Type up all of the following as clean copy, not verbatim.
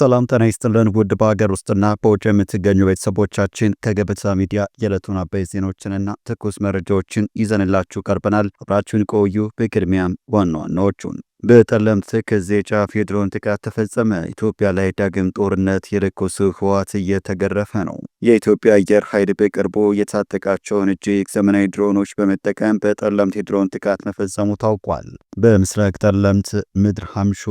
ሰላም ጤና ይስጥልን ውድ በሀገር ውስጥና በውጭ የምትገኙ ቤተሰቦቻችን፣ ከገበታ ሚዲያ የዕለቱን አበይት ዜናዎችንና ትኩስ መረጃዎችን ይዘንላችሁ ቀርበናል። አብራችሁን ቆዩ። በቅድሚያም ዋና ዋናዎቹን፦ በጠለምት ተከዜ ጫፍ የድሮን ጥቃት ተፈጸመ። ኢትዮጵያ ላይ ዳግም ጦርነት የለኮሱ ህወሓት እየተገረፈ ነው። የኢትዮጵያ አየር ኃይል በቅርቡ የታጠቃቸውን እጅግ ዘመናዊ ድሮኖች በመጠቀም በጠለምት የድሮን ጥቃት መፈጸሙ ታውቋል። በምስራቅ ጠለምት ምድር ሐምሾ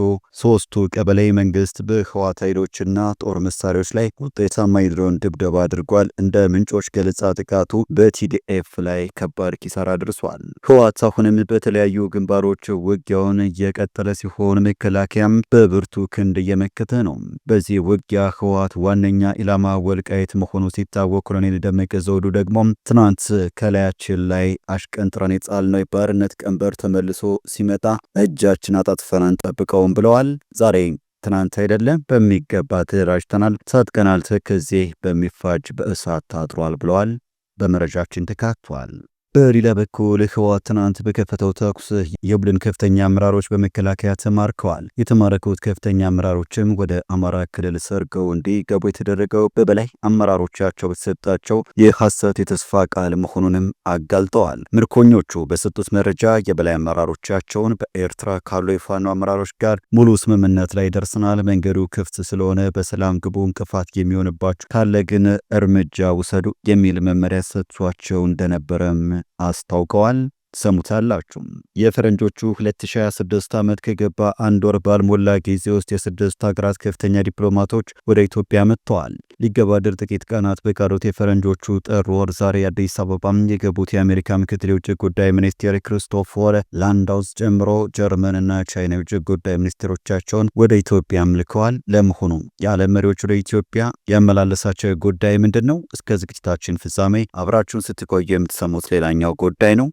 ሶስቱ ቀበሌ መንግስት በህወሓት ኃይሎችና ጦር መሳሪያዎች ላይ ውጤታማ የድሮን ድብደባ አድርጓል። እንደ ምንጮች ገለጻ ጥቃቱ በቲዲኤፍ ላይ ከባድ ኪሳራ አድርሷል። ህወሓት አሁንም በተለያዩ ግንባሮች ውጊያውን የቀጠለ ሲሆን መከላከያም በብርቱ ክንድ እየመከተ ነው። በዚህ ውጊያ ህወሓት ዋነኛ ኢላማ ወልቃይት መሆኑ ሲታወቅ፣ ኮሎኔል ደመቀ ዘውዱ ደግሞ ትናንት ከላያችን ላይ አሽቀንጥረን የጣልነው የባርነት ቀንበር ተመልሶ ሲመጣ እጃችን አጣጥፈን አንጠብቀውም ብለዋል። ዛሬ ትናንት አይደለም፣ በሚገባ ተደራጅተናል፣ ታጥቀናል፣ ተከዜ በሚፋጅ በእሳት ታጥሯል ብለዋል። በመረጃችን ተካቷል። በሌላ በኩል ህወሓት ትናንት በከፈተው ተኩስ የቡድን ከፍተኛ አመራሮች በመከላከያ ተማርከዋል። የተማረኩት ከፍተኛ አመራሮችም ወደ አማራ ክልል ሰርገው እንዲገቡ የተደረገው በበላይ አመራሮቻቸው በተሰጣቸው የሐሰት የተስፋ ቃል መሆኑንም አጋልጠዋል። ምርኮኞቹ በሰጡት መረጃ የበላይ አመራሮቻቸውን በኤርትራ ካሉ የፋኖ አመራሮች ጋር ሙሉ ስምምነት ላይ ደርሰናል፣ መንገዱ ክፍት ስለሆነ በሰላም ግቡ፣ እንቅፋት የሚሆንባችሁ ካለ ግን እርምጃ ውሰዱ የሚል መመሪያ ሰጥቷቸው እንደነበረም አስታውቀዋል። ሰሙታላችሁ። የፈረንጆቹ 2026 ዓመት ከገባ አንድ ወር ባልሞላ ጊዜ ውስጥ የስድስት ሀገራት ከፍተኛ ዲፕሎማቶች ወደ ኢትዮጵያ መጥተዋል። ሊገባደድ ጥቂት ቀናት በቀሩት የፈረንጆቹ ጥር ወር ዛሬ አዲስ አበባ የገቡት የአሜሪካ ምክትል የውጭ ጉዳይ ሚኒስቴር ክሪስቶፈር ላንዳውስ ጨምሮ ጀርመንና ቻይና የውጭ ጉዳይ ሚኒስቴሮቻቸውን ወደ ኢትዮጵያም ልከዋል። ለመሆኑ የዓለም መሪዎች ወደ ኢትዮጵያ ያመላለሳቸው ጉዳይ ምንድን ነው? እስከ ዝግጅታችን ፍጻሜ አብራችሁን ስትቆዩ የምትሰሙት ሌላኛው ጉዳይ ነው።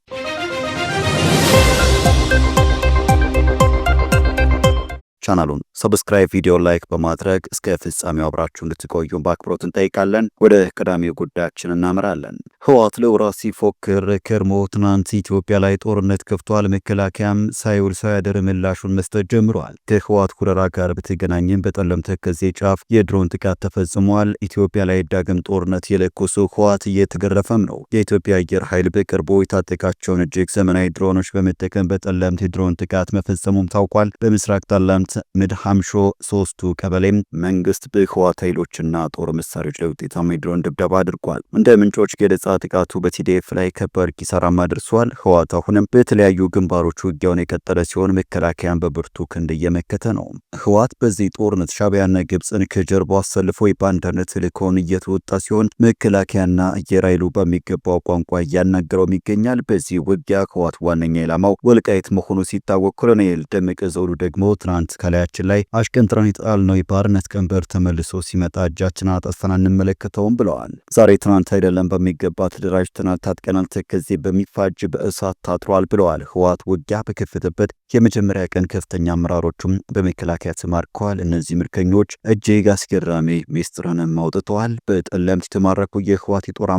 ቻናሉን subscribe፣ ቪዲዮ like በማድረግ እስከ ፍጻሜው አብራችሁ እንድትቆዩ በአክብሮት እንጠይቃለን። ወደ ቀዳሚው ጉዳያችን እናመራለን። ህወሓት ለወራት ሲፎክር ከርሞ ትናንት ኢትዮጵያ ላይ ጦርነት ከፍቷል። መከላከያም ሳይውል ሳያድር ምላሹን መስጠት ጀምሯል። ከህወሓት ወረራ ጋር በተገናኘም በጠለምት ተከዜ ጫፍ የድሮን ጥቃት ተፈጽሟል። ኢትዮጵያ ላይ ዳግም ጦርነት የለኮሱ ህወሓት እየተገረፈም ነው። የኢትዮጵያ አየር ኃይል በቅርቡ የታጠቃቸውን እጅግ ዘመናዊ ድሮኖች በመጠቀም በጠለምት የድሮን ጥቃት መፈጸሙም ታውቋል። በምስራቅ ጠለምት ምድሐምሾ ሶስቱ ቀበሌም መንግስት በህወሓት ኃይሎችና ጦር መሳሪያዎች ላይ ውጤታማ የድሮን ድብደባ አድርጓል። እንደ ምንጮች ገለጻ ጥቃቱ በቲዲኤፍ ላይ ከባድ ኪሳራም አድርሷል። ህወሓት አሁንም በተለያዩ ግንባሮች ውጊያውን የቀጠለ ሲሆን መከላከያን በብርቱ ክንድ እየመከተ ነው። ህወሓት በዚህ ጦርነት ሻዕቢያና ግብፅን ከጀርባው አሰልፎ የባንዳነት ተልዕኮውን እየተወጣ ሲሆን መከላከያና አየር ኃይሉ በሚገባው ቋንቋ እያናገረውም ይገኛል። በዚህ ውጊያ ህወሓት ዋነኛ ኢላማው ወልቃይት መሆኑ ሲታወቅ፣ ኮሎኔል ደመቀ ዘውዱ ደግሞ ትናንት ከላያችን ላይ አሽቀንጥረን የጣልነው የባርነት ቀንበር ተመልሶ ሲመጣ እጃችን አጣጥፈን አንመለከተውም ብለዋል። ዛሬ ትናንት አይደለም፣ በሚገባ ተደራጅተናል፣ ታጥቀናል፣ ተከዜ በሚፋጅ በእሳት ታጥሯል ብለዋል። ህወሓት ውጊያ በከፈተበት የመጀመሪያ ቀን ከፍተኛ አመራሮቹም በመከላከያ ተማርከዋል። እነዚህ ምርኮኞች እጅግ አስገራሚ ሚስጥርንም አውጥተዋል። በጠለምት የተማረኩ የህወሓት የጦር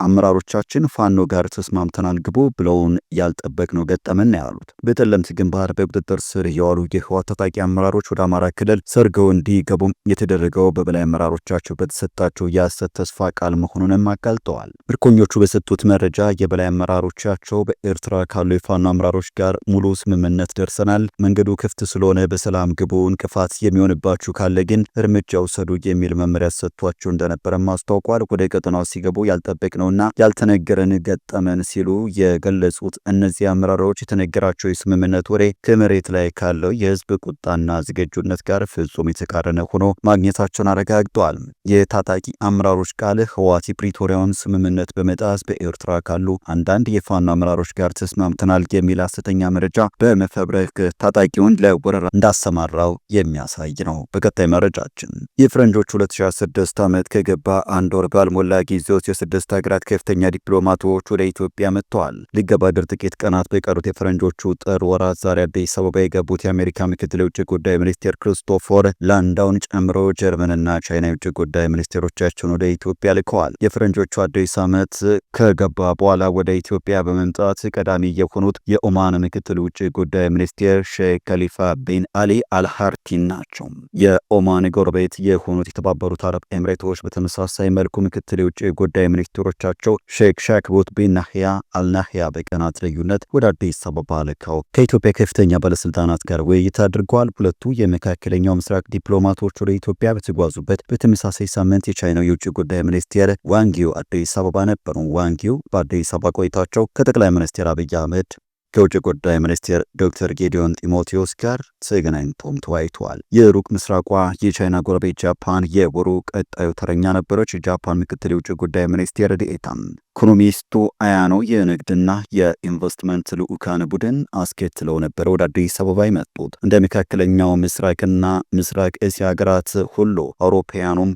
አመራሮቻችን ፋኖ ጋር ተስማምተናል ግቡ ብለውን ያልጠበቅነው ገጠመን ያሉት። በጠለምት ግንባር በቁጥጥር ስር የዋሉ የህወሓት ታጣቂ አመራሮች ወደ አማራ ክልል ሰርገው እንዲገቡ የተደረገው በበላይ አመራሮቻቸው በተሰጣቸው የሐሰት ተስፋ ቃል መሆኑንም አጋልጠዋል። ምርኮኞቹ በሰጡት መረጃ የበላይ አመራሮቻቸው በኤርትራ ካሉ የፋኖ አመራሮች ጋር ሙሉ ስምምነት ደርሰናል፣ መንገዱ ክፍት ስለሆነ በሰላም ግቡ፣ እንቅፋት የሚሆንባችሁ ካለ ግን እርምጃ ውሰዱ የሚል መመሪያ ሰጥቷቸው እንደነበረም አስታውቋል። ወደ ቀጠናው ሲገቡ ያልጠበቅነውና ያልተነገረን ገጠመን ሲሉ የገለጹት እነዚህ አመራሮች የተነገራቸው የስምምነት ወሬ ከመሬት ላይ ካለው የህዝብ ቁጣና ዝግጁነት ጋር ፍጹም የተቃረነ ሆኖ ማግኘታቸውን አረጋግጠዋል። የታጣቂ አመራሮች ቃል ህወሓት የፕሪቶሪያውን ስምምነት በመጣስ በኤርትራ ካሉ አንዳንድ የፋኖ አመራሮች ጋር ተስማምተናል የሚል ሐሰተኛ መረጃ በመፈብረክ ታጣቂውን ለወረራ እንዳሰማራው የሚያሳይ ነው። በቀጣይ መረጃችን የፈረንጆች 2026 ዓመት ከገባ አንድ ወር ባልሞላ ጊዜ ውስጥ የስድስት ሀገራት ከፍተኛ ዲፕሎማቶች ወደ ኢትዮጵያ መጥተዋል። ሊገባደር ጥቂት ቀናት በቀሩት የፈረንጆቹ ጥር ወራት ዛሬ አዲስ አበባ የገቡት የአሜሪካ ምክትል የውጭ ጉዳይ ሚኒስቴር ክርስቶፈር ላንዳውን ጨምሮ ጀርመንና ቻይና የውጭ ጉዳይ ሚኒስቴሮቻቸውን ወደ ኢትዮጵያ ልከዋል። የፈረንጆቹ አዲስ ዓመት ከገባ በኋላ ወደ ኢትዮጵያ በመምጣት ቀዳሚ የሆኑት የኦማን ምክትል ውጭ ጉዳይ ሚኒስቴር ሼክ ከሊፋ ቢን አሊ አልሃርቲን ናቸው። የኦማን ጎረቤት የሆኑት የተባበሩት አረብ ኤምሬቶች በተመሳሳይ መልኩ ምክትል የውጭ ጉዳይ ሚኒስትሮቻቸው ሼክ ሻክቡት ቢን ናህያ አልናህያ በቀናት ልዩነት ወደ አዲስ አበባ ልከው ከኢትዮጵያ ከፍተኛ ባለስልጣናት ጋር ውይይት አድርገዋል። ሁለቱ የመካከለኛው ምስራቅ ዲፕሎማቶች ወደ ኢትዮጵያ በተጓዙበት በተመሳሳይ ሳምንት የቻይናው የውጭ ጉዳይ ሚኒስቴር ዋንግ ዪ አዲስ አበባ ነበሩ። ዋንግ ዪ በአዲስ አበባ ቆይታቸው ከጠቅላይ ሚኒስትር አብይ አህመድ፣ ከውጭ ጉዳይ ሚኒስቴር ዶክተር ጌዲዮን ጢሞቴዎስ ጋር ተገናኝቶም ተወያይተዋል። የሩቅ ምስራቋ የቻይና ጎረቤት ጃፓን የወሩ ቀጣዩ ተረኛ ነበረች። የጃፓን ምክትል የውጭ ጉዳይ ሚኒስቴር ዴኤታ ኩኒሚትሱ አያኖ የንግድና የኢንቨስትመንት ልዑካን ቡድን አስከትለው ነበር ወደ አዲስ አበባ የመጡት። እንደ መካከለኛው ምስራቅና ምስራቅ እስያ ሀገራት ሁሉ አውሮፓውያኑም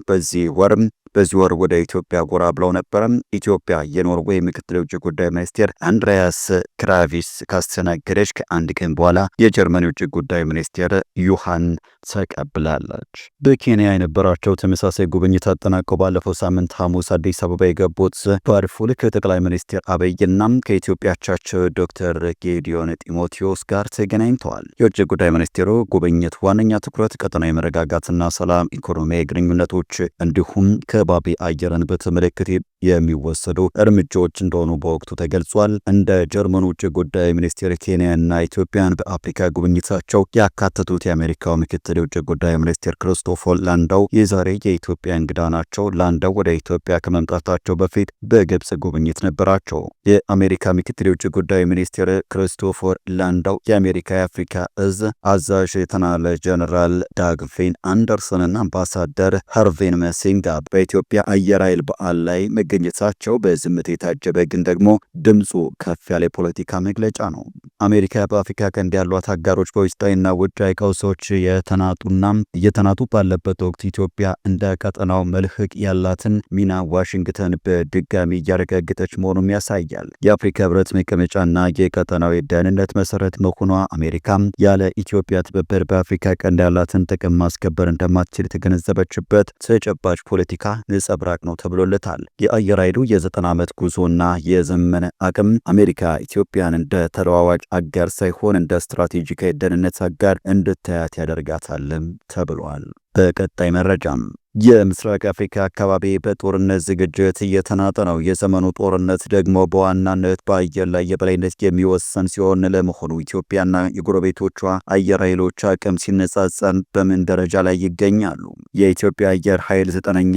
በዚህ ወር ወደ ኢትዮጵያ ጎራ ብለው ነበረ። ኢትዮጵያ የኖርዌይ ምክትል የውጭ ጉዳይ ሚኒስቴር አንድሪያስ ክራቪስ ካስተናገደች ከአንድ ቀን በኋላ የጀርመን የውጭ ጉዳይ ሚኒስቴር ዩሃን ተቀብላለች። በኬንያ የነበራቸው ተመሳሳይ ጉብኝት አጠናቀው ባለፈው ሳምንት ሐሙስ አዲስ አበባ የገቡት ቫድፉል ከጠቅላይ ሚኒስትር አብይና ከኢትዮጵያ አቻቸው ዶክተር ጌዲዮን ጢሞቴዎስ ጋር ተገናኝተዋል። የውጭ ጉዳይ ሚኒስቴሩ ጉብኝት ዋነኛ ትኩረት ቀጠናዊ መረጋጋትና ሰላም፣ ኢኮኖሚያዊ ግንኙነቶች እንዲሁም ከባቢ አየርን በተመለከተ የሚወሰዱ እርምጃዎች እንደሆኑ በወቅቱ ተገልጿል። እንደ ጀርመኑ ውጭ ጉዳይ ሚኒስቴር ኬንያና ኢትዮጵያን በአፍሪካ ጉብኝታቸው ያካተቱት የአሜሪካው ምክትል የውጭ ጉዳይ ሚኒስቴር ክርስቶፈር ላንዳው የዛሬ የኢትዮጵያ እንግዳ ናቸው። ላንዳው ወደ ኢትዮጵያ ከመምጣታቸው በፊት በግብጽ ጉብኝት ነበራቸው። የአሜሪካ ምክትል የውጭ ጉዳይ ሚኒስቴር ክርስቶፈር ላንዳው የአሜሪካ የአፍሪካ እዝ አዛዥ ሌተናል ጀነራል ዳግቪን አንደርሰንና አምባሳደር ኸርቬን መሲንጋ በኢትዮጵያ አየር ኃይል በዓል ላይ መገኘታቸው በዝምታ የታጀበ ግን ደግሞ ድምፁ ከፍ ያለ የፖለቲካ መግለጫ ነው። አሜሪካ በአፍሪካ ቀንድ ያሏት አጋሮች በውስጣዊና ውጫዊ ቀውሶች የተናጡና እየተናጡ ባለበት ወቅት ኢትዮጵያ እንደ ቀጠናው መልህቅ ያላትን ሚና ዋሽንግተን በድጋሚ እያረጋገጠች መሆኑም ያሳያል። የአፍሪካ ሕብረት መቀመጫና የቀጠናው የደህንነት መሰረት መሆኗ አሜሪካ ያለ ኢትዮጵያ ትብብር በአፍሪካ ቀንድ ያላትን ጥቅም ማስከበር እንደማትችል የተገነዘበችበት ተጨባጭ ፖለቲካ ነጸብራቅ ነው ተብሎለታል። የአየር ኃይሉ የ90 ዓመት ጉዞና የዘመነ አቅም አሜሪካ ኢትዮጵያን እንደ ተለዋዋጭ አጋር ሳይሆን እንደ ስትራቴጂካዊ ደህንነት አጋር እንድታያት ያደርጋታልም ተብሏል። በቀጣይ መረጃም የምስራቅ አፍሪካ አካባቢ በጦርነት ዝግጅት እየተናጠ ነው። የዘመኑ ጦርነት ደግሞ በዋናነት በአየር ላይ የበላይነት የሚወሰን ሲሆን፣ ለመሆኑ ኢትዮጵያና የጎረቤቶቿ አየር ኃይሎች አቅም ሲነጻጸር በምን ደረጃ ላይ ይገኛሉ? የኢትዮጵያ አየር ኃይል 90ኛ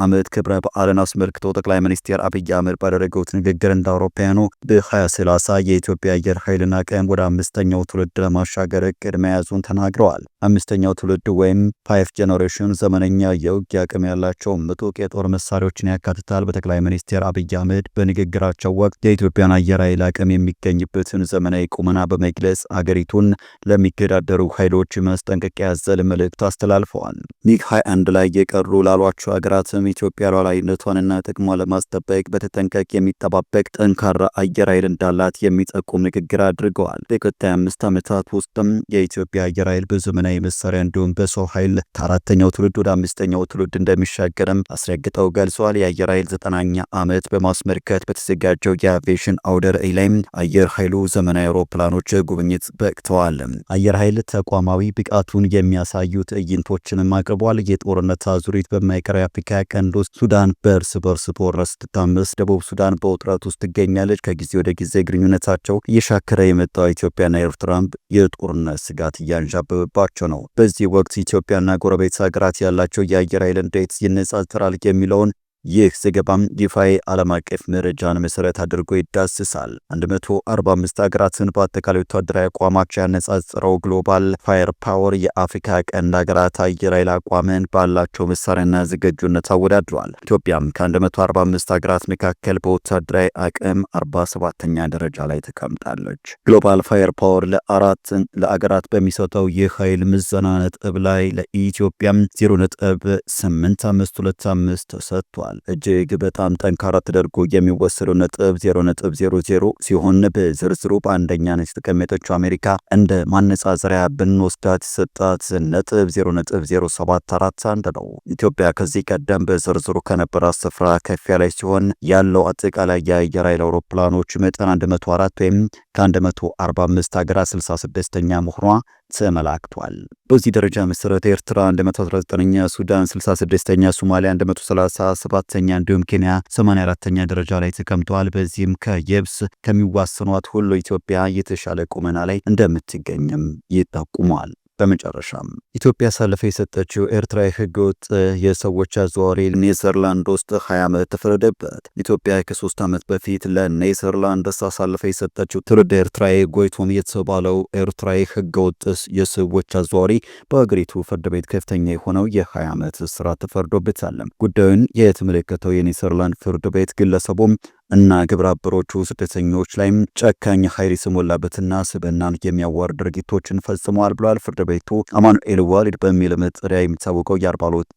ዓመት ክብረ በዓልን አስመልክቶ ጠቅላይ ሚኒስትር አብይ አህመድ ባደረጉት ንግግር እንደ አውሮፓውያኑ በ2030 የኢትዮጵያ አየር ኃይልን አቅም ወደ አምስተኛው ትውልድ ለማሻገር እቅድ መያዙን ተናግረዋል። አምስተኛው ትውልድ ወይም five generation ዘመነኛ የውጊያ አቅም ያላቸው ምጡቅ የጦር መሳሪያዎችን ያካትታል። በጠቅላይ ሚኒስትር አብይ አህመድ በንግግራቸው ወቅት የኢትዮጵያን አየር ኃይል አቅም የሚገኝበትን ዘመናዊ ቁመና በመግለጽ አገሪቱን ለሚገዳደሩ ኃይሎች ማስጠንቀቂያ ያዘለ መልእክት አስተላልፈዋል። ሚግ 21 ላይ የቀሩ ላሏቸው ሀገራትም ኢትዮጵያ ሉዓላዊነቷንና ጥቅሟን ለማስጠበቅ በተጠንቀቅ የሚጠባበቅ ጠንካራ አየር ኃይል እንዳላት የሚጠቁም ንግግር አድርገዋል። በቀጣይ 5 ዓመታት ውስጥም የኢትዮጵያ አየር ኃይል በዘመናዊ መሳሪያ እንዲሁም በሰው ኃይል ከአራተኛው ትውልድ ወደ አምስተኛው ትውልድ እንደሚሻገርም አስረግጠው ገልጸዋል። የአየር ኃይል 90ኛ ዓመት በማስመልከት በተዘጋጀው የአቪዬሽን አውደ ርዕይ ላይም አየር ኃይሉ ዘመናዊ አውሮፕላኖች ጉብኝት በቅተዋል። አየር ኃይል ተቋማዊ ብቃቱን የሚያሳዩ ትዕይንቶችንም አቅርቧል። የጦርነት አዙሪት በማይቀረው የአፍሪካ ቀንድ ውስጥ ሱዳን በእርስ በርስ ጦርነት ስትታመስ፣ ደቡብ ሱዳን በውጥረት ውስጥ ትገኛለች። ከጊዜ ወደ ጊዜ ግንኙነታቸው እየሻከረ የመጣው ኢትዮጵያና ኤርትራም የጦርነት ስጋት እያንዣበበባቸው ነው። በዚህ ወቅት ኢትዮጵያና ጎረቤት ሀገራት ያላቸው የአየር ኃይል እንዴት ይነጻጸራል የሚለውን ይህ ዘገባም ይፋዊ ዓለም አቀፍ መረጃን መሰረት አድርጎ ይዳስሳል። 145 ሀገራትን በአጠቃላይ ወታደራዊ አቋማቸው ያነጻጸረው Global Fire Power የአፍሪካ ቀንድ ሀገራት አየር ኃይል አቋምን ባላቸው መሳሪያና ዝግጁነት አወዳድሯል። ኢትዮጵያም ከ145 ሀገራት መካከል በወታደራዊ አቅም 47ኛ ደረጃ ላይ ተቀምጣለች። Global Fire Power ለአራት ለአገራት በሚሰጠው የኃይል ምዘና ነጥብ ላይ ለኢትዮጵያም 0.8525 ተሰጥቷል። ተመላክቷል። እጅግ በጣም ጠንካራ ተደርጎ የሚወሰደው ነጥብ 0.00 ሲሆን በዝርዝሩ በአንደኛነት የተቀመጠችው አሜሪካ እንደ ማነጻጸሪያ ብንወስዳት የሰጣት ነጥብ 0.0741 ነው። ኢትዮጵያ ከዚህ ቀደም በዝርዝሩ ከነበራት ስፍራ ከፍ ያለች ሲሆን ያለው አጠቃላይ የአየር ኃይል አውሮፕላኖች መጠን 104 ወይም ከ145 ሀገራት 66ኛ መሆኗ ተመላክቷል። በዚህ ደረጃ መሰረት ኤርትራ 119ኛ፣ ሱዳን 66ኛ፣ ሶማሊያ 137ኛ እንዲሁም ኬንያ 84ኛ ደረጃ ላይ ተቀምጠዋል። በዚህም ከየብስ ከሚዋሰኗት ሁሉ ኢትዮጵያ የተሻለ ቁመና ላይ እንደምትገኝም ይጠቁሟል። በመጨረሻም ኢትዮጵያ አሳልፋ የሰጠችው ኤርትራዊ ህገወጥ የሰዎች አዘዋዋሪ ኔዘርላንድ ውስጥ 20 ዓመት ተፈረደበት። ኢትዮጵያ ከ3 ዓመት በፊት ለኔዘርላንድስ አሳልፋ የሰጠችው ትውልደ ኤርትራዊ ጎይቶም የተባለው ኤርትራዊ ህገወጥ የሰዎች አዘዋዋሪ በሀገሪቱ ፍርድ ቤት ከፍተኛ የሆነው የ20 ዓመት እስራት ተፈርዶበታል። ጉዳዩን የተመለከተው የኔዘርላንድ ፍርድ ቤት ግለሰቡም እና ግብረ አበሮቹ ስደተኞች ላይም ጨካኝ ኃይል የተሞላበትና ስብዕናን የሚያዋርድ ድርጊቶችን ፈጽመዋል ብሏል። ፍርድ ቤቱ አማኑኤል ዋሊድ በሚል መጠሪያ የሚታወቀው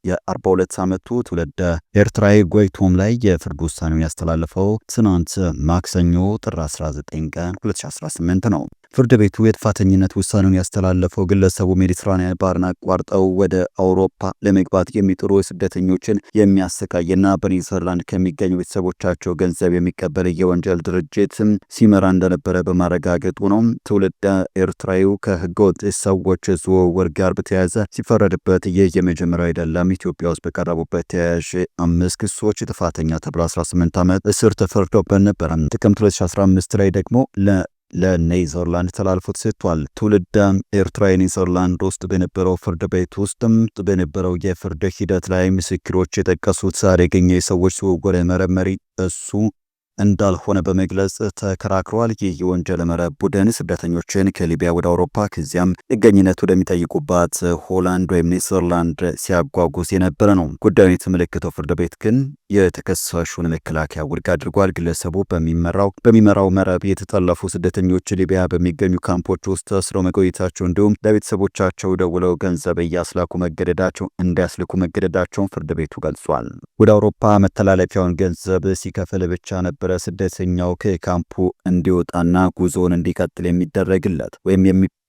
የ42 ዓመቱ ትውልደ ኤርትራዊ ጎይቶም ላይ የፍርድ ውሳኔውን ያስተላለፈው ትናንት ማክሰኞ ጥር 19 ቀን 2018 ነው። ፍርድ ቤቱ የጥፋተኝነት ውሳኔውን ያስተላለፈው ግለሰቡ ሜዲትራኒያን ባህርን አቋርጠው ወደ አውሮፓ ለመግባት የሚጥሩ ስደተኞችን የሚያሰቃይና በኔዘርላንድ ከሚገኙ ቤተሰቦቻቸው ገንዘብ የሚቀበል የወንጀል ድርጅት ሲመራ እንደነበረ በማረጋገጡ ነው። ትውልደ ኤርትራዊው ከህገወጥ ሰዎች ዝውውር ጋር በተያያዘ ሲፈረድበት ይህ የመጀመሪያው አይደለም። ኢትዮጵያ ውስጥ በቀረቡበት ተያያዥ 5 ክሶች ጥፋተኛ ተብሎ 18 ዓመት እስር ተፈርዶበት ነበር። ጥቅምት 2015 ላይ ደግሞ ለኔዘርላንድ ተላልፎ ተሰጥቷል። ትውልደ ኤርትራ የኔዘርላንድ ውስጥ በነበረው ፍርድ ቤት ውስጥም በነበረው የፍርድ ሂደት ላይ ምስክሮች የጠቀሱት አደገኛ የሰዎች ዝውውር መረመሪ እሱ እንዳልሆነ በመግለጽ ተከራክሯል። ይህ የወንጀል መረብ ቡድን ስደተኞችን ከሊቢያ ወደ አውሮፓ ከዚያም ጥገኝነት ወደሚጠይቁባት ሆላንድ ወይም ኔዘርላንድ ሲያጓጉዝ የነበረ ነው። ጉዳዩን የተመለከተው ፍርድ ቤት ግን የተከሳሹን መከላከያ ውድቅ አድርጓል። ግለሰቡ በሚመራው መረብ የተጠለፉ ስደተኞች ሊቢያ በሚገኙ ካምፖች ውስጥ ታስረው መቆየታቸው እንዲሁም ለቤተሰቦቻቸው ደውለው ገንዘብ እያስላኩ መገደዳቸው እንዲያስልኩ መገደዳቸውን ፍርድ ቤቱ ገልጿል። ወደ አውሮፓ መተላለፊያውን ገንዘብ ሲከፍል ብቻ ነበር ስደተኛው ከካምፑ እንዲወጣና ጉዞውን እንዲቀጥል የሚደረግለት ወይም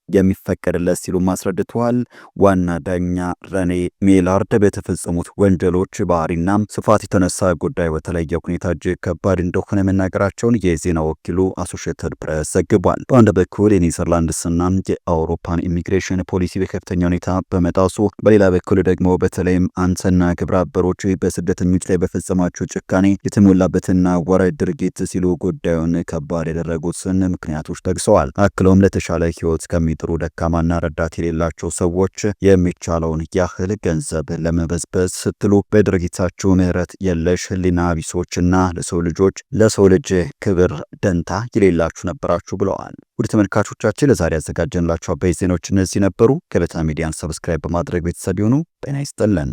የሚፈቀድለት ሲሉ አስረድተዋል። ዋና ዳኛ ረኔ ሜላርድ በተፈጸሙት ወንጀሎች ባህሪና ስፋት የተነሳ ጉዳይ በተለየ ሁኔታ እጅግ ከባድ እንደሆነ መናገራቸውን የዜና ወኪሉ አሶሺየትድ ፕሬስ ዘግቧል። በአንድ በኩል የኔዘርላንድስና የአውሮፓን ኢሚግሬሽን ፖሊሲ በከፍተኛ ሁኔታ በመጣሱ፣ በሌላ በኩል ደግሞ በተለይም አንተና ግብረ አበሮች በስደተኞች ላይ በፈጸማቸው ጭካኔ የተሞላበትና አዋራጅ ድርጊት ሲሉ ጉዳዩን ከባድ ያደረጉትን ምክንያቶች ጠቅሰዋል። አክለውም ለተሻለ ሕይወት ከሚጥሩ ደካማና ረዳት የሌላቸው ሰዎች የሚቻለውን ያህል ገንዘብ ለመበዝበዝ ስትሉ በድርጊታችሁ ምህረት የለሽ ሕሊና ቢሶችና ለሰው ልጅ ክብር ደንታ የሌላችሁ ነበራችሁ ብለዋል። ውድ ተመልካቾቻችን ለዛሬ ያዘጋጀንላችሁ አበይት ዜናዎች እነዚህ ነበሩ። ገበታ ሚዲያን subscribe በማድረግ ቤተሰብ ይሁኑ። ጤና ይስጥልን።